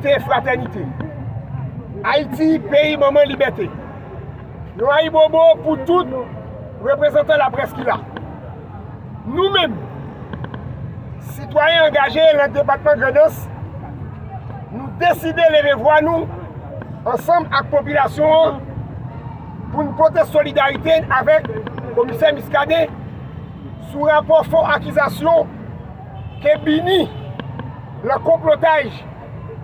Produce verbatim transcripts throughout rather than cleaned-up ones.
Fratènite. Ayiti, peyi manman libète. Yon ayibobo pou tout reprezantan laprès ki la. Nou menm, sitwayen angaje nan depatman Grandans, nou deside leve vwa nou ansanm ak popilasyon an pou n pote solidarite avèk Komisè Muscadin sou rapò fo akizasyon ke BINUH lan konplotaj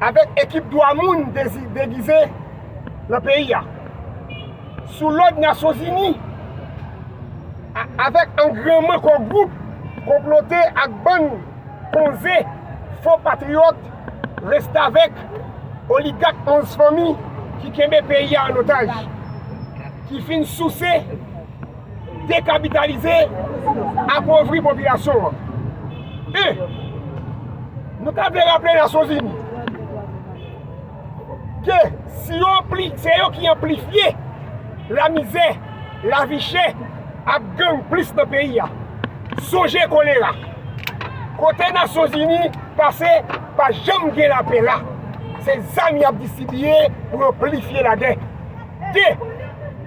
avèk ekip dwa moun dezi- degize lan peyi a. Sou lòd Nasyonzini, a- avèk angrenman Core Group konplote ak bann konze fo patriyòt restavèk oligak onz fanmi ki kenbe peyi a an otaj, ki fin souse, dekapitalize, apovri popilasyon an. E nou ta vle raple Nasyonzini ke si yo pli, se yo ki anplifye lamizè, lavi chè ak gang plis nan peyi a. Sonje kolera. Kote Nasyonzini pase, pa janm gen lapè la. Se zam y ap distribiye pou yo anplifye lagè. De,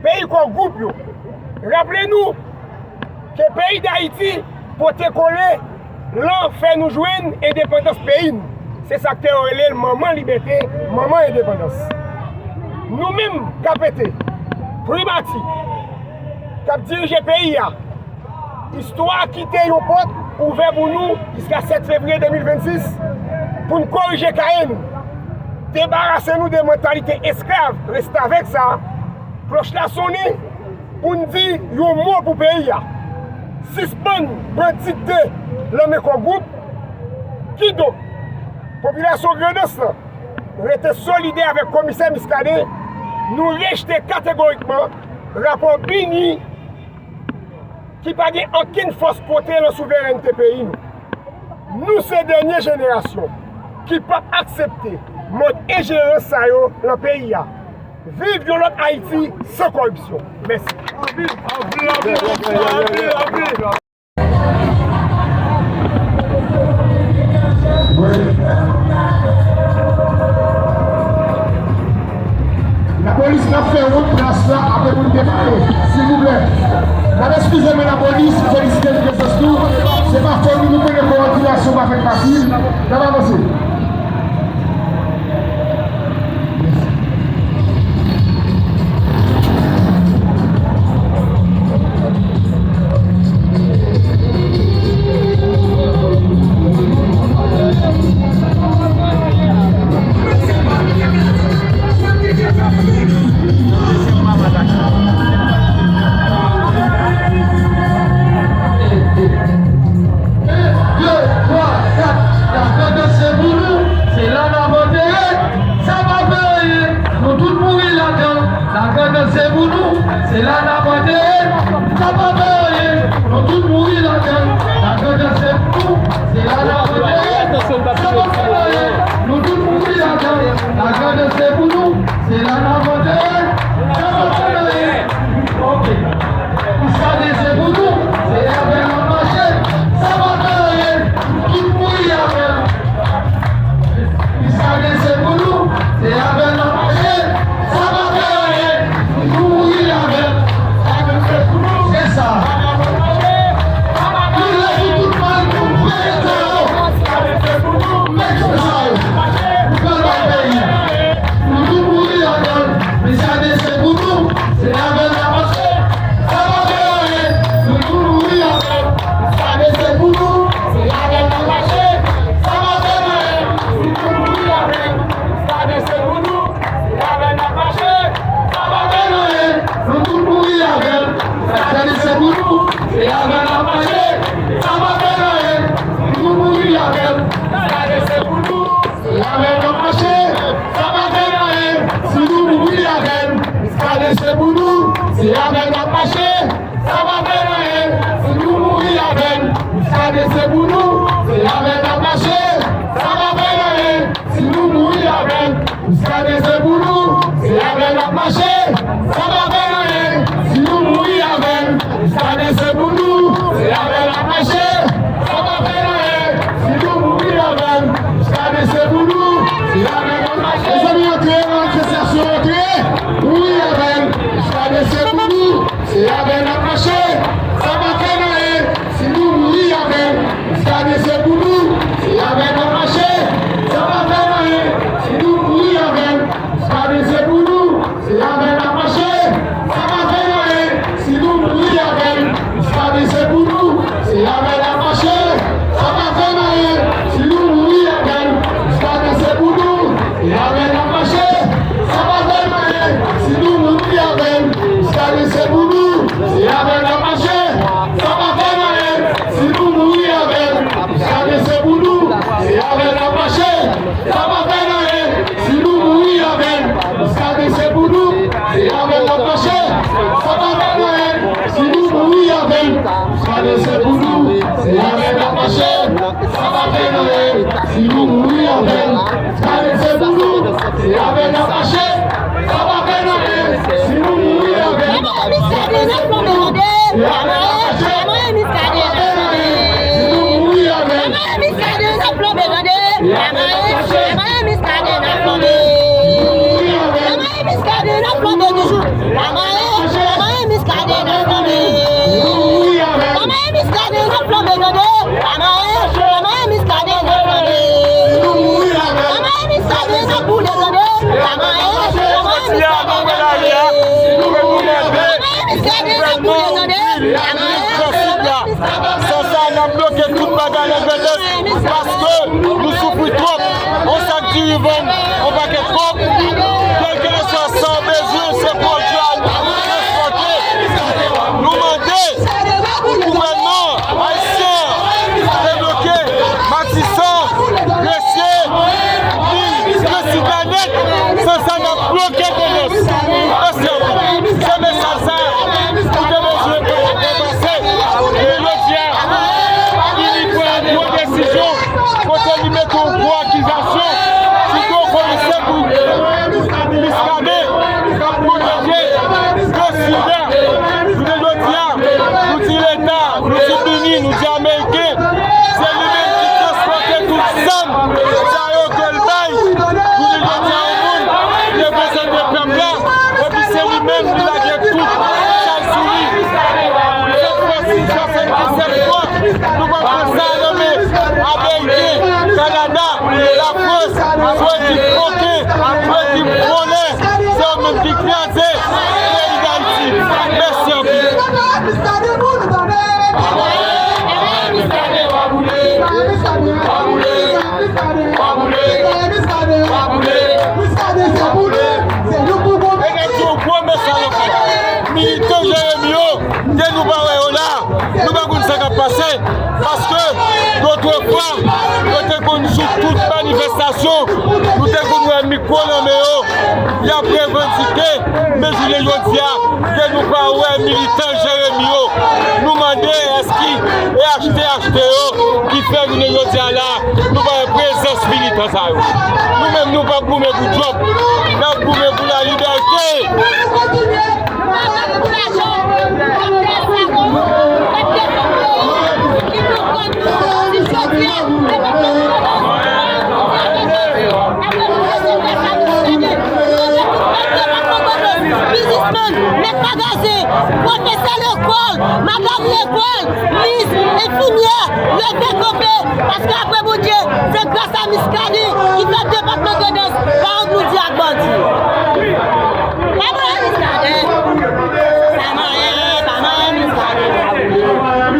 peyi Core Group yo. Raple nou ke peyi Dayiti pote kole lan fè nou jwenn endepandans peyi n. Se sa k fè yo rele l manman libète, manman endepandans. Nou menm, K P T, Primati, k ap dirije peyi a, istwa kite yon pòt ouvè pou nou jiska sèt fevriye de mil vennsis pou n korije kay nou, debarase nou de mantalite esklav restavèk sa a. Klòch la sonnen pou n di yon mo pou peyi a. Sispann bandite lan men Core Group. Kidonk, popilasyon Grandans lan rete solidè avèk Komisè Muscadin. Nou rejte kategorikman rapò BINUH ki pa gen okenn fòs pote lan souverènte peyi nou. Nou se dènye jenerasyon ki p ap aksepte mòd enjerans sa yo lan peyi a. Viv yon lòt Ayiti san kòripsyon. Mèsi. Lapolis, n ap fè wont plas la apre pou n depale, silvouplè. N ap eskize, men lapolis, felisite nou prezans nou. Se pa fòt nou, nou konnen kowòdinasyon pa fèt fasil. N ap avanse. Sa pa fè anyen, nou tout mouri ladan. Lagrandans se pou nou, se la n ap antere. Sa pa fè anyen, nou tout mouri ladan. Lagrandans se pou nou, se la n ap antere. Sa pa fè anyen, nou tout mouri ladan. Lagrandans se pou nou, se la n ap antere. Sa pa fè anyen. Ok. Muscadin se pou nou, se avè l n ap mache. Sa pa fè anyen, nou tout mouri avè l. Muscadin se pou nou, se avè l n ap mache. Sa pa fè anyen, nou mouri avè l. Se sa. Li lè pou tout mal pou peye sa yo. Mèt sa yo. Pou pran peyi. Nou tout mouri avè l. Muscadin se pou nou, se avè l n ap mache. Sa pa fè anyen, nou tout mouri avè l. Muscadin se pou nou, se avè l n ap mache. Sa pa fè anyen, nou tout mouri avè l. Muscadin se pou nou, se avè l n ap mache. Sa pa fè anyen, nou tout mouri avè l. Muscadin se pou nou, se avè l n ap mache. Sa pa fè anyen, nou tout mouri avè l. Muscadin se pou nou, se avè l n ap mache. Sa pa fè anyen, si nou mouri avè l. Muscadin se pou nou, se avè l n ap mache. Sa pa fè anyen, si nou mouri avè l. Muscadin se pou nou, se avè l n ap mache. Sa pa fè anyen, si nou mouri avè l. Muscadin se pou nou, se avè l n ap mache. Sa pa fè anyen, si nou mouri avè l. Muscadin se pou nou, se avè l n ap mache. Sa pa fè anyen, si nou mouri avè l. Muscadin se pou nou, se avè l n ap Mezanmi, antre, manifestasyon antre. Mouri avè l. Jiska demen se pou nou. Se avè l n ap mache. Sa pa fè n anyen. Si nou mouri avè l. Jiska demen se pou nou. Se avè l n ap mache. Sa pa fè n anyen. Si nou mouri avè l. Jiska demen se pou nou. Se avè l n ap mache. Sa pa fè n anyen. Si nou mouri avè l. Jiska demen se pou nou. Se avè l n ap mache. Sa pa fè n anyen. Si nou mouri avè l. Jiska demen se pou nou. Se avè l n ap mache. Sa pa fè n anyen. Si nou mouri avè l. Jiska demen se pou nou. Se avè l n ap mache. Sa pa fè n anyen. Si nou mouri avè l. Jiska demen se pou nou. Se avè l n ap mache. Sa pa fè n anyen. Si nou mouri avè l. Jiska demen se pou nou. Se avè l n ap mache. Sa pa fè n anyen. Si nou mouri avè l. Jiska demen se pou nou. Se avè l n ap mache. Sa pa fè n anyen. Si nou mouri avè l. Jiska demen se pou nou. Se avè l n ap mache. Sa pa fè n anyen. Si nou mouri avè l. Jiska demen se pou nou. Sa pa fè n anyen. Si nou mouri avè l. Sa pa fè n anyen. Si nou mouri avè l. Jiska demen se pou nou. Se avè l n ap mache. Sa pa fè n anyen. Si nou mouri avè l. Miskaden ap flanbe, tande. Miskaden ap flanbe. Miskaden ap flanbe toujou. Miskaden ap flanbe. Miskaden ap flanbe, tande. Miskaden ap flanbe. Miskaden ap boule, tande. Miskaden ap boule, tande. Sa, sa, n ap bloke tout bagay nan Grandans paske nou soufri twòp. On sak diri vann on pakèt kòb. Kèlkeswa sa w bezwen, se pwodui a nou transpòte. Nou mande pou gouvènman ayisyen debloke Matisan, Gresye, Lil, Pensilvanya nèt. San sa, n ap bloke Grandans. Mèsi anpil. Se mesaj sa. Ou te bezwen pase. Men jodi a, li pran yon gwo desizyon kote li mete yon gwo akizasyon sou do komisè Miskaden k ap pwoteje do sida. Jounen jodi a, nou di Leta, nou di BINUH, nou di Ameriken, se li menm ki transpòte tout zam sa yo ke l bay. Jounen jodi a, yon moun reprezante pèp la, epi se li menm ki lage tout chay sou li. Sèt fwa sis, swasanndisèt fwa, nou pa pran sa nan men Ameriken, Kanada, Lafrans, sou ekip koken, sou ekip vòlè, se yo menm ki kraze peyi Dayiti. Mèsi anpil. Mwen gen yon gwo mesaj ankò. Militan Jeremi yo, ke nou pa wè yo la, nou pa konn sa k ap pase. Paske, dotrefwa, yo te konn sou tout manifestasyon, nou te konn wè mikwo nan men yo, y ap revandike, men jounen jodi a, ke nou pa wè militan Jeremi yo. Nou mande èske e achte achte yo ki fè jounen jodi a la, nou pa wè prezans militan sa yo. Nou menm, nou p ap goumen pou djòb, n ap goumen pou lalibète. Biznismann, mèt magazen, pwofesè lekòl, madanm lekòl, mis, enfimyè, leve kanpe, paske apre Bondye, se gras a Miskaden ki fè depatman Grandans pa ann grandi ak bandi. Pa manyen Miskaden. Pa manyen, pa manyen Miskaden.